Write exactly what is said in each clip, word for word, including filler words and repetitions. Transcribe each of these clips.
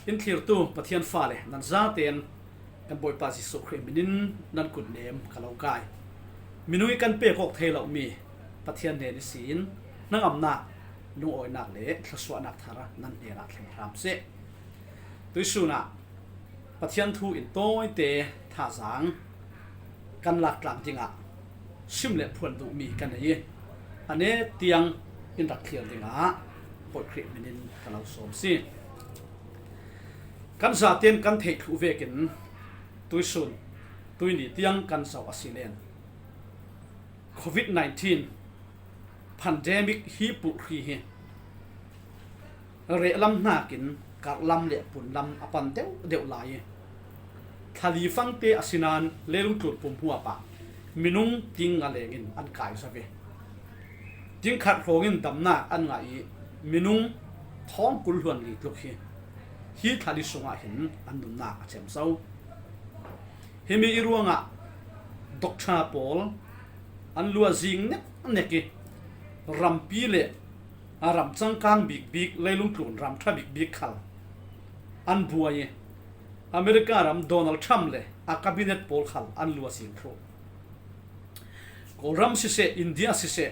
In thlirtu Pathian fale, nan zaten kan Bawipa Jesuh Khrih minin nan kut nem ka lo kai. Minung i kan pek awk thei lomi Pathian hnen ihsin hnangamnak, lungawinak le thluasuahnak thar nan hnenah thleng hram seh. Tuisunah Pathian thu in tawite thazaang kan lak tlang dingah sim le phuan duhmi ka nei i, a ne tiang in rak thlir dingah Bawi Khrih minin ka lo sawm si. Kan zaten kan theih thluh vekin tuisun, tuini tiang kan zoh a si len, covid nineteen pandemic hi pulhri hi rehlam hnakin karhlam le punlam a pan deuhdeuh lai i, thlalifangte a sinain leilungtlun pumhuap ah minung ting nga lengin an kai zo ve. Tingkhat hrawngin damnak an ngah i, minung thawng kul hluan li tluk hi hi thlali sungah hin an nunnak a cem zo. Himi i ruangah doctor pawl an luah zing neknek i, rampi le a ram changkang bikbik, leilungtlun ram ṭha bikbik khal an buai i, America ram Donald Trump le a cabinet pawl khal an luah zing thluh. Kawlram siseh, India siseh,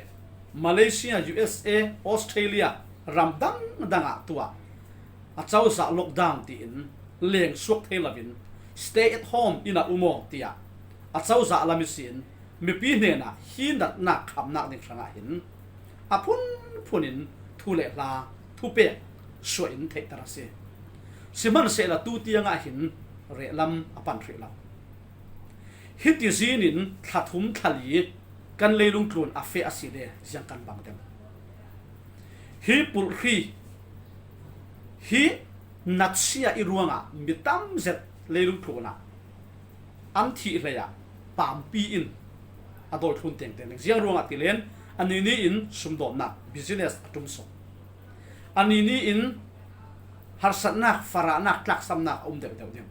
Malaysia, U S A, Australia, ram dangdangah tuah a cozah lockdown tiin lengsuak thei loin stay at home in a um aw tiah a cozah lam ihsin mipi hnenah hi natnak khamnak ding hrangah hin a phunphun in thu le hla thupek suah in theihter a si. Sihmanhsehlaw tu tiangah hin rehlam a pan hrih lo. Hiti zinin thla thum thla li kan leilungtlun a feh a si le ziang kan bang deuh. Hi pulhri hi natsia i ruangah mi tam zet leilungtlunah an thih hlei ah pampi in a dawi thlun tengteng ding. Ziang ruangah ti len, a nini in sumdawnnak, business a tumsuk. A nini in harsatnak, farahnak, tlaksamnak a um deuhdeuh ding.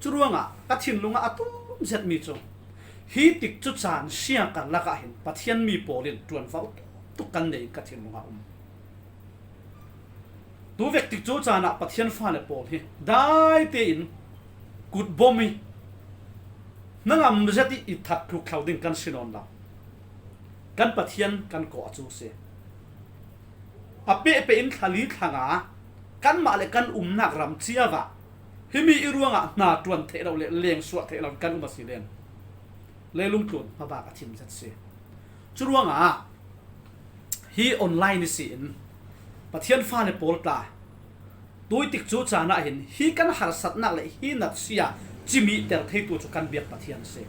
Curuangah ka thinlungah a tum zetmi cu hi tikcu caan sia karlak ah hin Pathian mi pawl in ṭuanvo tuk kan nei in ka thinlungah a um. Tu vek tikcu caan ah Pathian fale pawl hi daite in kutbawm i hnangam zet i i that tluk thlo ding kan si nawn lo. Kan Pathian kan kawh a cu si. A pehpeh in thla li thla nga kanmah le kan umnak ram cio ah himi i ruangah hna ṭuan theih lo le lengsuah theih lo kan um a si len, leilungtlun hmabak a thim zet si. Curuangah hi online ihsin Pathian fale pawl tla, tui tikcu caan ah hin hi kan harsatnak le hi natsia cimihter theitu cu kan biak Pathian si.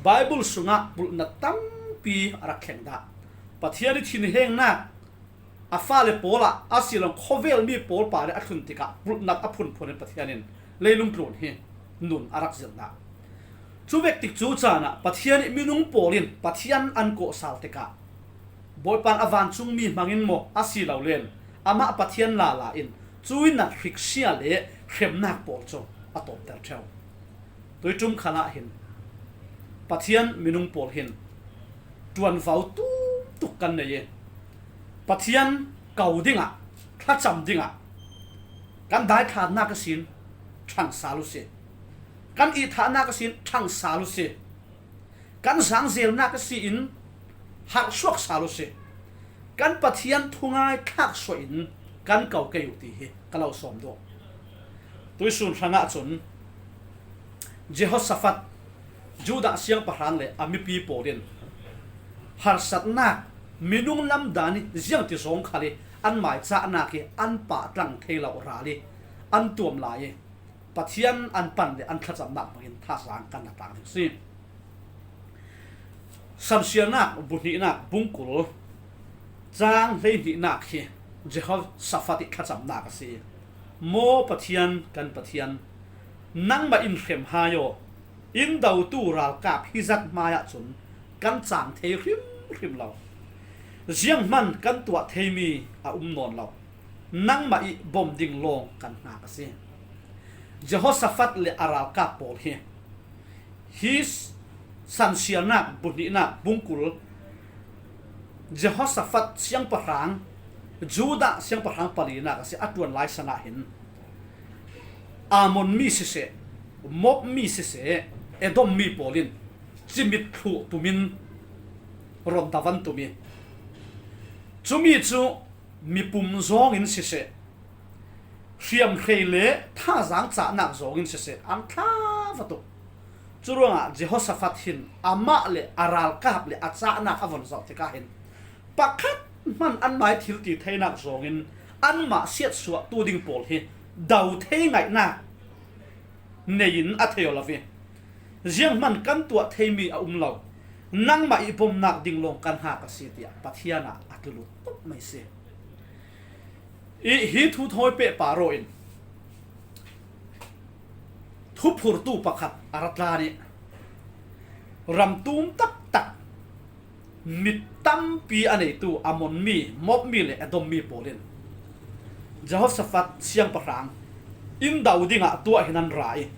Bible sungah pulhnat tampi a rak thleng dah. Pathian i thinhengnak a fale pawl ah a si lo, khawvel mi pawl pale a thlun tikah pulhnat a phunphun in Pathian in leilungtlun hi nun a rak zirh dah. Cu vek tikcu caan ah Pathian i minung pawl in Pathian an kawh sal tikah Bawipa in a vancungmi hmangin maw a si lo len, amah Pathian lala in cui nat hriksia le hremnak pawl cu a tawpter ṭheu. Tuiṭum khalah hin Pathian minung pawl hin ṭuanvo tumtuk kan nei i, Pathian ko dingah, thlacam dingah kan daithlannak ihsin ṭhang sal u si. Kan ihthahnak ihsin ṭhang sal u si. Kan zangzelnak ihsin harhsuak sal u si. Kan Pathian thungai thlak suahin kan ko kei u ti hi ka lo sawm dawh. Tuisun hrangah cun Jehoshaphat, Judah siangpahrang le a mipi pawl in harsatnak, minung lamdan i ziangti zawng khal i an maicahnak i an pahtlang thei lo ral i an tuam lai i Pathian an pan le an thlacamnak hmangin thazaang kan la tlang ding si. Sansiarnak buhnihnak bungkul cang hleihnihnak hi Jehoshaphat i thlacamnak a si. Maw Pathian, kan Pathian, nangmah in hrem hai aw, in dotu ralkap hi zat hmaiah cun kan cang thei hrimhrim lo. Zianghman kan tuah theimi a um nawn lo. Nangmah i bawm ding lawng kan hngak a si. Jehoshaphat le a ralkap pawl hi hi sansiarnak buhnihnak bungkul Jehoshaphat siangpahrang, Judah siangpahrang palinak a si. A ṭuan lai sangah hin Ammon mi siseh, Moab mi siseh, Edom mi pawl in cimit thluh tumin ron davan tum hi. Cumi cu mipum zawngin siseh, hriamhrei le thazaang cahnak zawngin siseh, an thla va tuk. Curuangah Jehoshaphat hin amah le a ralkap le a cahnak a von zoh tikah hin pakhat hman anmah ih thil ti theinak zawngin anmah siatsuahtu ding pawl hi do thei ngaihnak nei-in a thei aw lo hi. Zianghman kan tuah theimi a um lo, nangmah ih bomnak ding lawng kan hngak a si, tiah Pathian ah a tlulut tuk mai si. Ih hi thu thawi pehpar aw in thuphurtu pakhat a ra tlan ih ramtum taktak mi tampi a neitu Ammon mi, Moab mi le Edom mi pawl in Jehoshaphat siangpahrang in do dingah tuah hin an ra ih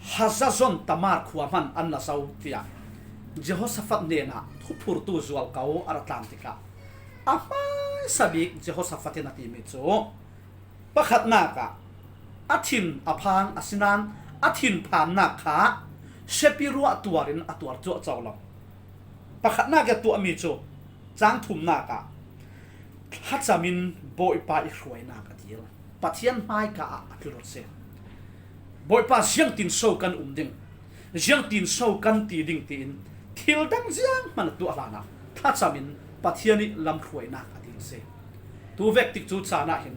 Hazazon Tamar khua hman an la zo, tiah Jehoshaphat hnenah thuphurtu zualko a ra tlan tikah a hmaisa bik Jehoshaphat in a timi cu, pakhatnak ah a thin a phang a si nain a thin phannak kha siapi ruah tuar in a tuar cuahco lo. Pakhatnak ih a tuahmi cu cang thumnak ah thlacam in Bawipa ih hruainak a dil. Pathian hmaika ah a tlulut si. Bawipa, ziangtin so kan um ding, ziangtin so kan ti ding tiin thil dang zianghman a tuah hlanah thlacam in Pathian ih lamhruainak a dil si. Tuvek tikcu caan ah hin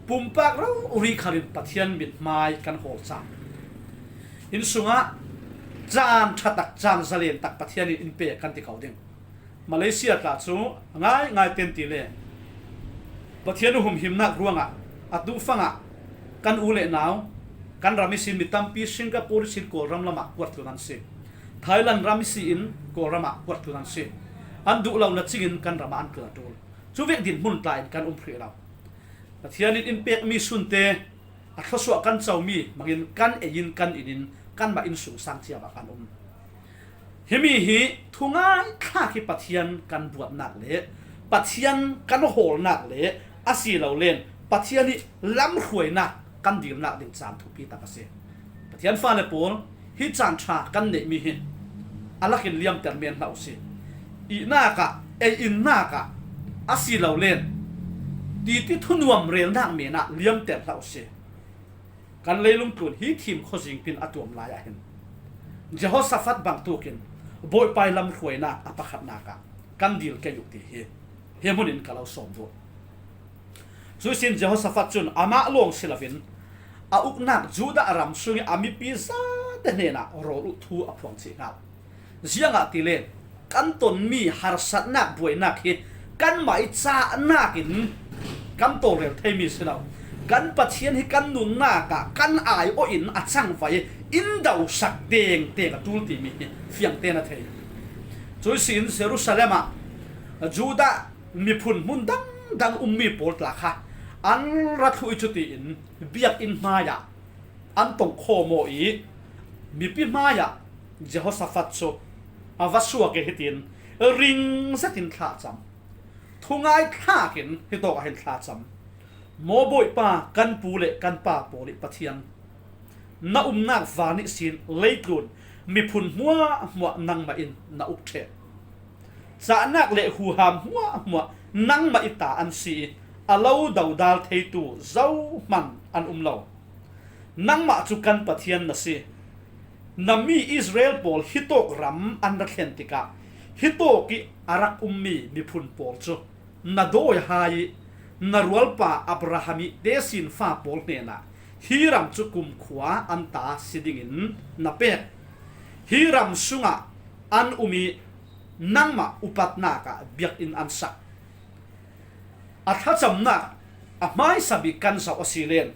pumpak rori khal in Pathian mithmai kan hawl cang. Inn sungah caan ṭha tak, caan zalen tak Pathian in in pe kan ti ko ding. Malaysia tla cu a ngaingai ten ti le Pathian humhimnak ruangah a duhfangah kan u le nau, kan ram ihsin mi tampi Singapore ihsin Kawlram lamah kuat tlun an si. Thailand ram ihsin Kawlram ah kuat tlun an si. An duh lo na cingin kan ram ah an tlun a ṭul. Cuvek dinhmun tla in kan um hrih lo. Pathian in in pekmi sunte a thluasuah kan comi hmangin kan ei in, kan inn in, kanmah innsungsang ciam ah kan um. Himi hi thungai thlak hi Pathian kan buatnak le Pathian kan hawlnak le asilole Pathian ih lamhruainak kan dilnak ding caan thupi tak a si. Pathian fale pawl, hi caan ṭha kan neihmi hi a lakin liamter men hlah u si. Ihnak ah, ei innak ah, asilole titi thunuam relnak men ah liamter hlah u si. Kan leilung tlun hi thim khuazing pin a tuam lai ah hin Jehoshaphat bangtuk in Bawipa ih lamhruainak a pakhatnak ah kan dil kei uh ti hi hi hmun in ka lo sawm duh. Cuihsin Jehoshaphat cun amah lawng si loin a uknak Judah ram sungih a mipi zate hnenah rawl uh thu a phuang chih hna. Ziangahtile kan tonmi harsatnak buainak hi kanmah ih cahnak in kan tawlrel theimi si lo. Kan Pathian hi kan nunnak ah kan aiawh in a cangvai in dosak tengteng a ṭul timi hi fiangte na thei. Cuihsin Jerusalem ah Judah miphun hmun dangdang ummi pawl tla kha an ra thluh ih cutiin biakinn hmaiah an tongkhawm aw ih mipi hmaiah Jehoshaphat cu a va suak ih hitin ring zetin thlacam. Thungai thlak in hitawk ah hin thlacam. Maw Bawipa, kan pu le kan pa pawl ih Pathian, na umnak van ihsin leitlun miphun hmuahhmuah nangmah in na uk ṭheh. Cahnak le huham hmuahhmuah nangmah ih ta an si ih a lo dodal theitu zohman an um lo. Nangmah cu kan Pathian na si. Na mi Israel pawl hitawk ram an ra thlen tikah hitawk ih a rak ummi miphun pawl cu na dawihai ih na rualpa Abraham ih tesinfa pawl hnenah hi ram cu kumkhua an ta si dingin na pek. Hi ram sungah an um ih nangmah upatnak ah biakinn an sak. A thlacamnak a hmaisa bik kan zoh a si len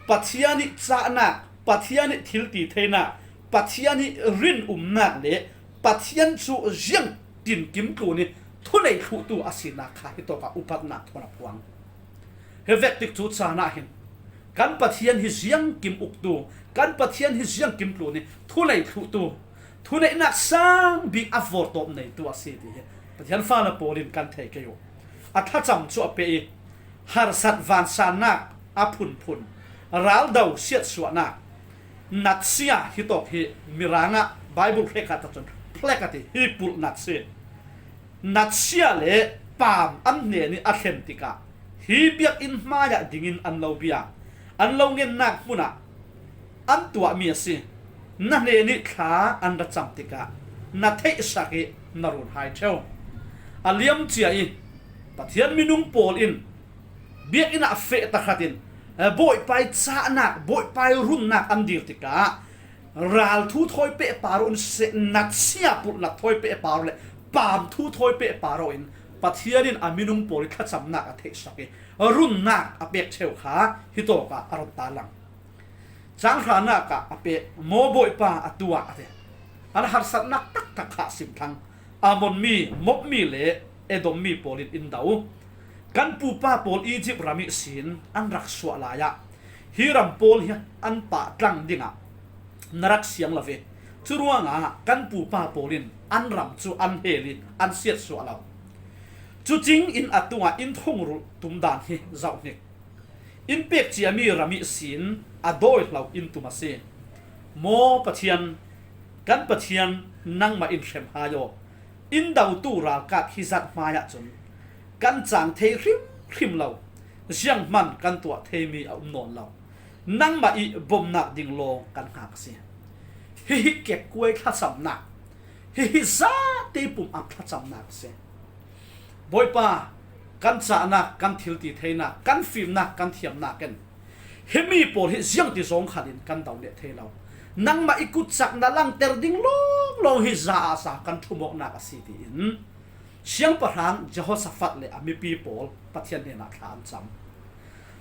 Pathian ih cahnak, Pathian ih thil ti theinak, Pathian ih rinumnak le Pathian cu ziangtin kim tlun ih thunei thluhtu a sinak kha hitawk ah upatnak thawn a phuang. Hi vek tikcu caan ah hin kan Pathian hi ziangkim uktu, kan Pathian hi ziangkim tlun ih thunei thluhtu, thuneihnak sang bik a vawrtawp neitu a si ti hi Pathian fale pawl in kan thei kei uh. A thlacam cu a pe ih harsat vansannak a phunphun, Raldo siatsuahnak, natsia hi tawk hi Mirang ah Bible hrekkhat ah cun plague a ti, hi pulh natsia. Natsia le paam an hnen ih a thlen tikah hi biakinn hmaiah dingin an lo bia, an lo ngennak hmunah an tuahmi a si. Na hnen ih thla an ra cam tikah na theihsak ih na run hai ṭheu. A liamcia ih Pathian minung pawl in biakinn ah feh takhat in, eh, Bawipa ih cahnak, Bawipa ih runnak an dil tikah ral thu thawi pehpar aw in seh, natsia pulh nat thawi pehpar aw le paam thu thawi pehpar aw in Pathian in a minung pawl ih thlacamnak a theihsak ih runnak a pek ṭheu kha hitawkah a run tarlang. Cang hranak ah a peh, maw Bawipa, a tuah a ti. An harsatnak taktak kha a sim thlang. Ammon mi, Moab mi le Edom mi pawl in in do. Kan pupa pawl Izipt ram ihsin an rak suah lai ah hi ram pawl hi an pah tlang dingah na rak siang lo ve. Curuangah kan pupa pawl in an ram cu an hel ih an siatsuah lo. Cucing in a tungah in thungrulh tum dan hi zoh hnik. In pek ciami ram ihsin a dawi hlo in tum a si. Maw Pathian, kan Pathian, nangmah in hrem hai aw. In dotu ralkap hi zat hmaiah cun kan cang thei hrimhrim lo, zianghman kan tuah theimi a um nawn lo. Nangmah ih bomnak ding lawng kan hngak a si. Hihi kekkuai thlacamnak, hihi zate pumpak thlacamnak a si. Bawipa, kan cahnak, kan thil ti theinak, kan fimnak, kan thiamnak in himi pawl hi ziangti zawng khalin kan do leh thei lo. Nangmah ih kutcak na langter ding lawnglawng hi za ah za kan ṭhumawknak a si, tiin siangpahrang Jehoshafat le a mipi pawl Pathian hnenah thla an cam.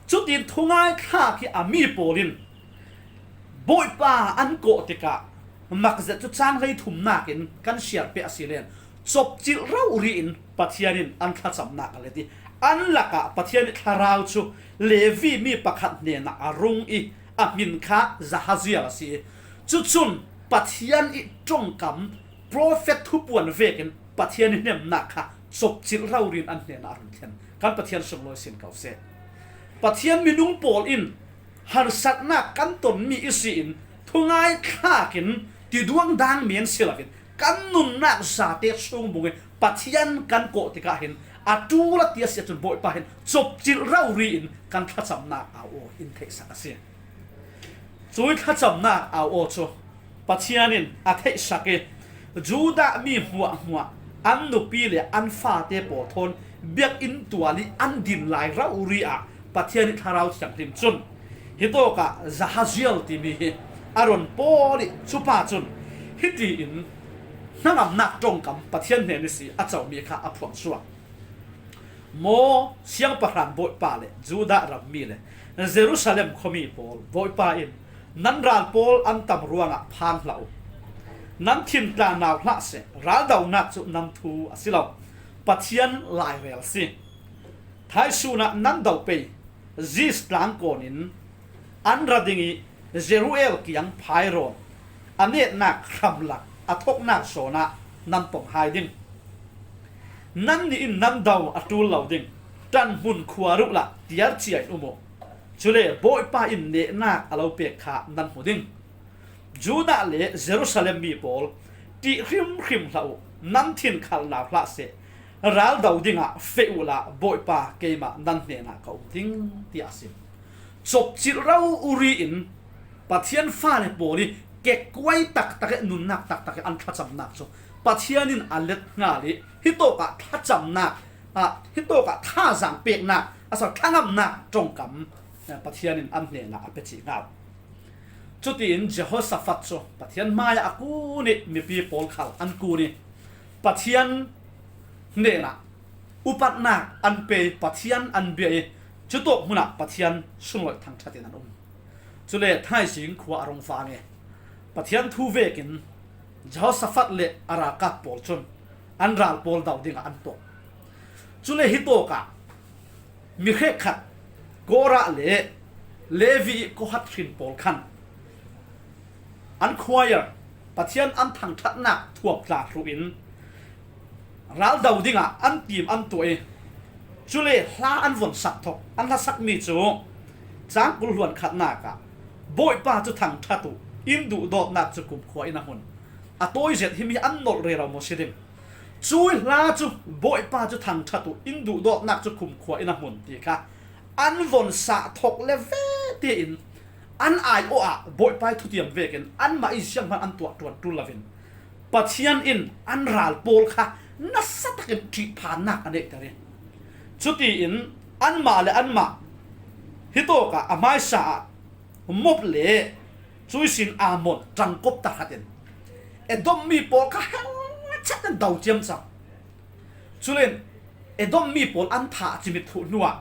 Cutin thungai thlak ih a mi pawl in Bawipa an kawh tikah, makzet cu cang hleithumnak in kan siar peh a si len, copcilh rori in Pathian in an thlacamnak a let ih an lakah Pathian ih thlarau cu Levi mi pakhat hnenah a rung ih a hmin kha Jahaziel a si ih, cucun Pathian ih ṭongkam profet thupuan vekin Pathian ih hnemnak kha copcilh rori in an hnenah a run thlen. Kan Pathian sunglawi sin ko seh. Pathian minung pawl in harsatnak kan tonmi ihsi in thungai thlak in tiduang dang men si loin kan nunnak zate chung bungin Pathian kan kawh tikah hin a ṭul a ti a si ahcun Bawipa hin copcilh rori in kan thlacamnak au aw in theihsak a si. Cuih thlacamnak au aw cu Pathian in a theihsak ih, Judah mi hmuahhmuah an nupi le an fate pawl thawn biakinn tual ih an din lai rori ah Pathian ih Thlarau Thianghlim cun hitawkah Jahaziel timi hi a run pawl ih, cupa cun hitiin hnangamnak ṭongkam Pathian hnen ihsi a comi kha a phuangsuak. Maw siangpahrang Bawipa le Judah rammi le Jerusalem khuami pawl, Bawipa in nan ral pawl an tam ruangah phang hlah uh. Nan thin tla nau hlah seh, raldonak cu nan thu a si lo, Pathian lairel a si. Thaisun ah nan do pei, Ziz tlang kawnin an ra ding ih Jeruel kiang phairawn a netnak hramlak a thoknak zawn ah nan pom hai ding. Nannih in nan do a ṭul lo ding. Ṭanhmun khuar uhla tiarcia in um uh. Cule Bawipa in nehnak a lo pek kha nan hmu ding. Judah le Jerusalem mi pawl, ṭih hrimhrim hlah uh, nan thin khalh nau hlah seh, raldo dingah feh uhla Bawipa keimah nan hnenah ka um ding, tiah a sim. Copcilh rori in Pathian fale pawl ih kekkuai taktak ih nunnak taktak ih an thlacamnak cu Pathian in a let hngal ih hitawkah thlacamnak, ah, hitawkah thazaang peknak, a so, thlangamnak ṭongkam, eh, Pathian in an hnenah a pia cih hngal. Cutiin Jehoshafat cu Pathian hmaiah a kun ih mipi pawl khal an kun ih Pathian hnenah upatnak an pe ih Pathian an bia ih cutawk hmunah Pathian sunlawih thangṭhat in an um. Cule thaizing khua a rung vang ih Pathian thu vekin Jehoshafat le a ralkap pawl cun an ral pawl do dingah an tuah. Cule hitawkah mi hrekkhat Korah le Levi ih Kohat hrin pawl khan an choir, Pathian an thangṭhatnak thuap tla hruh in raldo dingah an tim an tuah ih, cule hla an von sak thok. An hla sakmi cu Cang kul hluan khatnak ah Bawipa cu thangṭhat uh, in duhdawtnak cu kumkhua in a hmun. A tawi zet himi an nolh rero maw si ding? Cui hla cu Bawipa cu thangṭhat uh, in duhdawtnak cu kumkhua in a hmun ti kha an von sah thok le ve tein an aiawh ah Bawipa ih thutiam vekin anmah ih sianghman an tuah ṭuan ṭul loin Pathian in an ral pawl kha nasa takin ṭihphannak a neihter ih, cutiin anmah le anmah hitawk ah a hmaisa ah Moab le cuisin Ammon ṭangkop tahratin Edom mi pawl kha hel chat an do ciamco. Culen Edom mi pawl an thah cimit thluh hnuah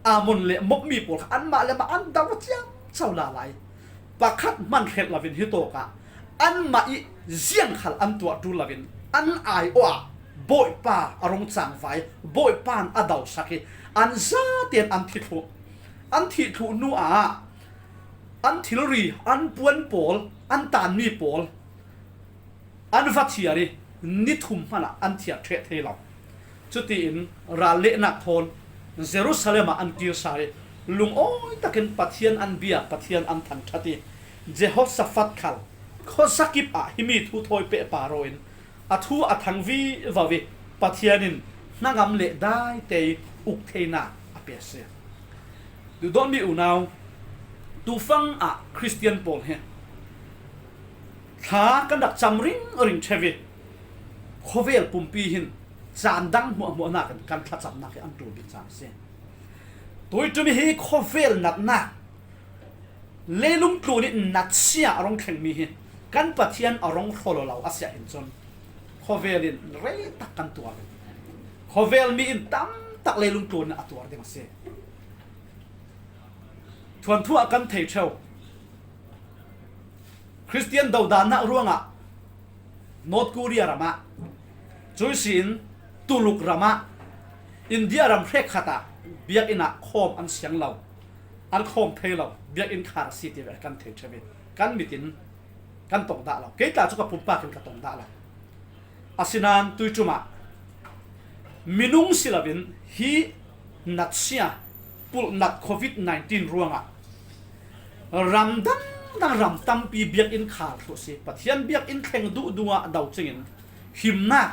Ammon le Moab mi pawl kha anmah le mah an do ciamco lala ih pakhat hman hrelh loin hitawk ah anmah ih ziang khal an tuah ṭul loin an aiawh ah Bawipa a rung cangvai, Bawipa in a dosak ih an zaten an thi thluh. An thih thluh hnuah an thilri, an puan pawl, an tanmi pawl an va thiar ih ni thum hmanah an thiar ṭheh thei lo. Cutiin ral lehnak thawn Jerusalem ah an kir sa ih lungawi takin Pathian an bia, Pathian an thangṭhat ih Jehoshaphat khal khuazakip ah himi thu thawi pehpar aw in a thu a thang vivo ih Pathian in hnangam le daite ih uk theinak a pe a si. Duhdawtmi unau, tufang ah Khristian pawl hi thla kan rak cam ringring ṭheu ih khuavel pumpi hin caan dang hmuahhmuah nakin kan thlacamnak hi an ṭul bik caan a si. Tuiṭum ih hi khuavel natnak, leilung tlun ih natsia a rung thlengmi hi kan Pathian a rung hrawh lo a si ahhin cun khuavel in rei tak kan tuar ding. Khuavel mi in tam tak leilung tlun in a tuar ding a si. Thuanthu ah kan thei ṭheu. Khristian dodannak ruangah North Korea ramah, cuisin Tuluk ramah, India ram hrekkhat ah biakinn ah khawm an siang lo, an khawm thei lo, biakinn khar a si ti vek kan thei ṭheu ih kan mit in kan tong dah lo. Kei tla cu ka pumpak in ka tong dah lo. Asinain tuiṭum ah minung si loin hi natsia pulhnat covid nineteen ruangah ram dangdang ram tampi biakinn khar thluh si. Pathian biakinn thleng duhduh ah do cingin himnak,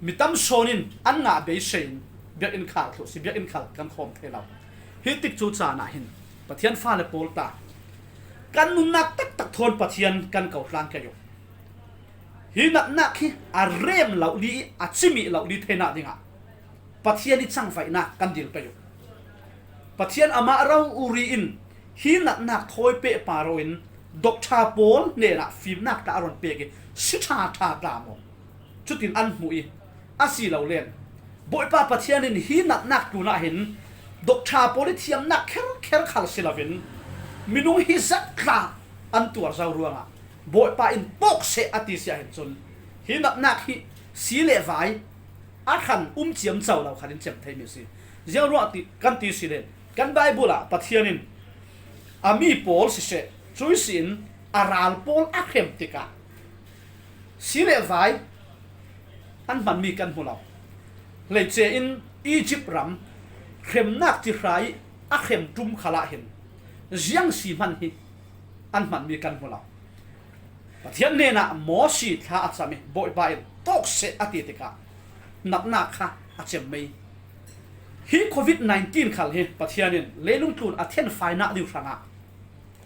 mi tam sawn in an ngah beisei in biakinn khar thluh si, biakinn khal kan khawm thei lo. Hi tikcu caan ah hin Pathian fale pawl ta, kan nunnak taktak thawn Pathian kan kohhlan kei uh. Hi natnak hi a rem lohli ih a cimih lohli theinak dingah Pathian ih cangvaihnak kan dil pei uh. Pathian amah rori in hi natnak thawi pehpar aw in dokṭha pawl hnenah fimnak tla a run pek ih si ṭhaṭha tla maw? Cutin an hmuh ih a si lo len Bawipa Pathian in hi natnak tlunah hin dokṭha pawl ih thiamnak kherkher khal si loin minung hi zat tla an tuar zo ruangah Bawipa in tawk seh a ti si ahhin cun hi natnak hi si le vai a hran um ciamco lo khan in cem theimi a si. Ziang ruah ti, kan ti si len kan Baibal ah Pathian in a mi pawl siseh, cuisin a ral pawl a hrem tikah si le vai an hmanmi kan hmu lo. Hleice in Egypt ram hremnak cihra ih a hrem ṭum khalah hin ziang si hman hi an hmanmi kan hmu lo. Pathian hnenah Mawsi thla a cam ih Bawipa in tawk seh a ti tikah natnak kha a cem mei. Hi covid nineteen khal hi Pathian in leilung tlun a thenfainak ding hrangah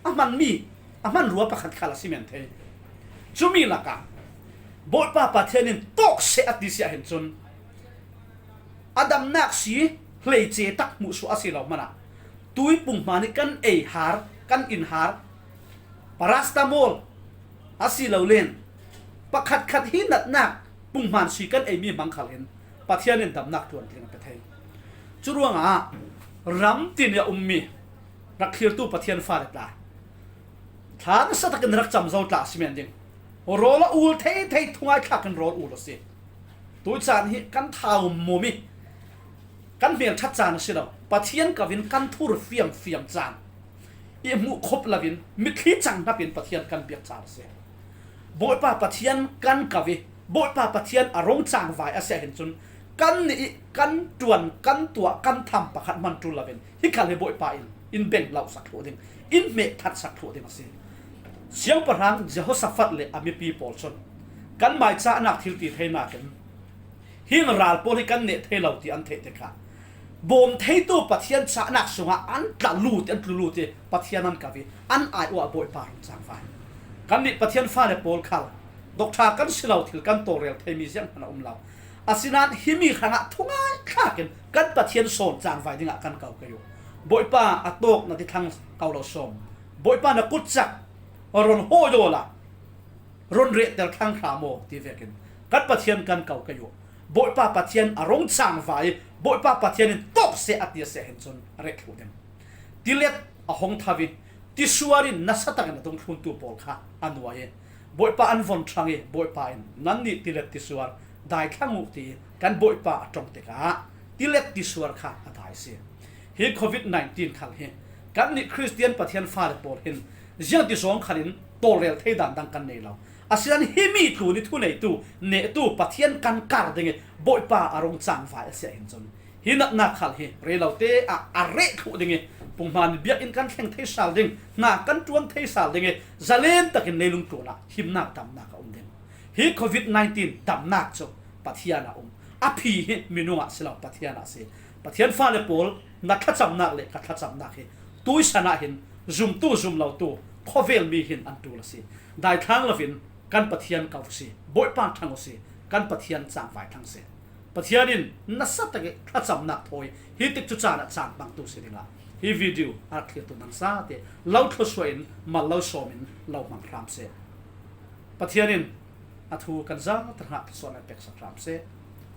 a hmanmi, a hmanrua pakhat khal a si men thei. Cumi lakah Bawipa Pathian in tawk seh a ti si ahhin cun a damnak si hleice tak hmuhsuah a si lo hmanah tui punghman ih kan ei har, kan in har, paracetamol a si lo len pakhatkhat hi natnak punghman si kan eimi hmang khal in Pathian in damnak ṭuantling a pe thei. Curuangah ram tin ih a ummi rak thlirtu Pathian fale tla, thla nasa takin rak cam zo tla a si men ding. Rawl a ul thei thei thungai thlak in rawl ul a si. Tui caan hi kan thau mum ih kan hmelṭhat caan a si lo. Pathian ko in kan thur fiamfiam caan ih hmuh khop loin mitthli cang hnapin Pathian kan biak caan a si. Bawipa Pathian kan ko ih Bawipa Pathian a rung cangvai a si ahhin cun Kan nih ih kan ṭuan, kan tuah, kan tham pakhat hman ṭul loin hih khal hi Bawipa in in beng lohsak thluh ding, in hmeh thatsak thluh ding a si. Siangpahrang Jehoshaphat le a mipi pawl cun kan mai cahnak thil ti theinak in hih ral pawl hi kan neh thei lo ti an theih tikah bawm theitu Pathian cahnak sungah an tla lut ih an tlu lut ih Pathian an kau ih an ai uh ah Bawipa rung cangvai. Kannih Pathian fale pawl khal doctor kan si lo, thil kan tawlrel theimi zianghman a um lo. Asinain himi hrangah thungai thlakin kan Pathian sawn cangvai dingah kan kau kei uh. Bawipa, a tawk na ti thlang ko lo sawm. Bawipa, na kutcak ron hawi awla ron rehter thlang hram aw ti vekin kan Pathian kan kau kei uh. Bawipa Pathian a rung cangvai, Bawipa Pathian in tawk seh a ti a si ahhin cun a reh thluh ding. Tilet a hong tho ih tisuar in nasa takin a dungthluntu pawl kha a nuai ih Bawipa an von ṭhang ih Bawipa in, "Nannih tilet tisuar dai thlang uh," ti ih kan Bawipa a ṭong tikah tilet tisuar kha a dai si. Hi covid nineteen khal hi kannih Khristian Pathian fale pawl hin ziangti zawng khalin tawlrel thei dan dang kan nei lo. Asinain himi tlun ih thuneitu, nehtu Pathian kan kar ding ih Bawipa a rung cangvai a si ahhin cun hih natnak khal hi rei lote ah a reh thluh ding ih pungman biakinn kan thleng thei sal ding, hna kan ṭuan thei sal ding ih zalen takin leilung tlunah himnak damnak a um ding. Hi covid nineteen damnak cu Pathian a um. A phi hi minung ah si lo, Pathian ah si. Pathian fale pawl, na thlacamnak le ka thlacamnak hi tuisan ah hin zumtu zumlotu khawvel mi hin an ṭul a si. Dai thlang loin kan Pathian kau si, Bawipa ṭhang uh si, kan Pathian cangvai thlang si. Pathian in nasa tak ih thlacamnak thawi hi tikcu caan ah caan hmangtu si dingah hi video a rak thlirtu nan zate lo thluasuah in mal lo sawm in lo hmang hram seh. Pathian in a thu kan zate hrangah thluasuahnak peksak hram seh.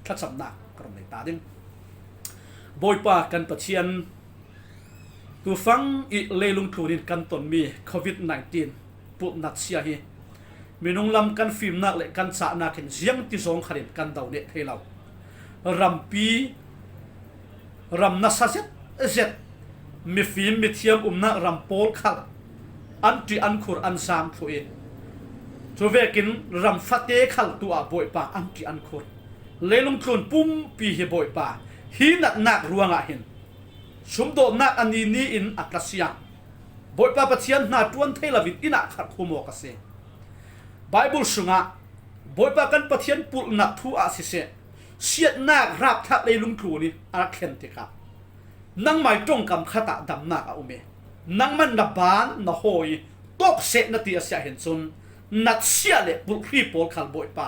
Thlacamnak ka run nei ta ding. Bawipa kan Pathian, tufang ih leilung tlun in kan tonmi covid nineteen pulhnatsia hi minung lam kan fimnak le kan cahnak in ziangti zawng khalin kan do neh thei lo. Rampi, ram nasa zetzet, mifim mithiam umnak ram pawl khal an ṭih an khur an zam thluh ih cu vekin ram fate khal tu ah Bawipa an ṭih an khur. Leilung tlun pumpi hi Bawipa hi natnak ruangah hin sumdawtnak a ni ni in a tlasiang. Bawipa Pathian hna ṭuan thei loin inn ah kharh khum awk a si. Baibal sungah Bawipa kan Pathian pulhnak thu ah siseh, siatnak rapthlak leilung tlun ih a rak thlen tikah nangmai ṭongkam khat ah damnak a um ih nangmah na ban na hawi ih tawk seh na ti a si ahhin cun natsia le pulhri pawl khal Bawipa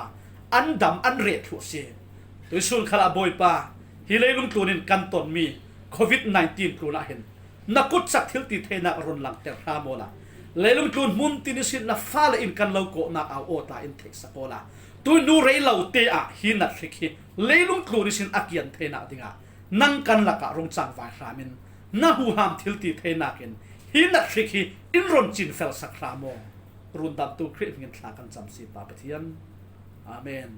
an dam an reh thluh a si. Tuisun khalah Bawipa, hi leilung tlun in kan tonmi covid nineteen tlun ah hin na kutcak thil ti theinak run langter hram awla leilung tlun hmun tin ihsin na fale in kan lo kawhnak au aw ta in theihsak awla tuihnu rei lote ah hi nathrik hi leilung tlun ihsin a kian theinak dingah nang kan lakah rung cangvai hram in na huham thil ti theinak in hi nathrik hi in run cinfelsak hram aw. Rundamtu Khrih hmingin thla kan cam si Pa Pathian. Amen.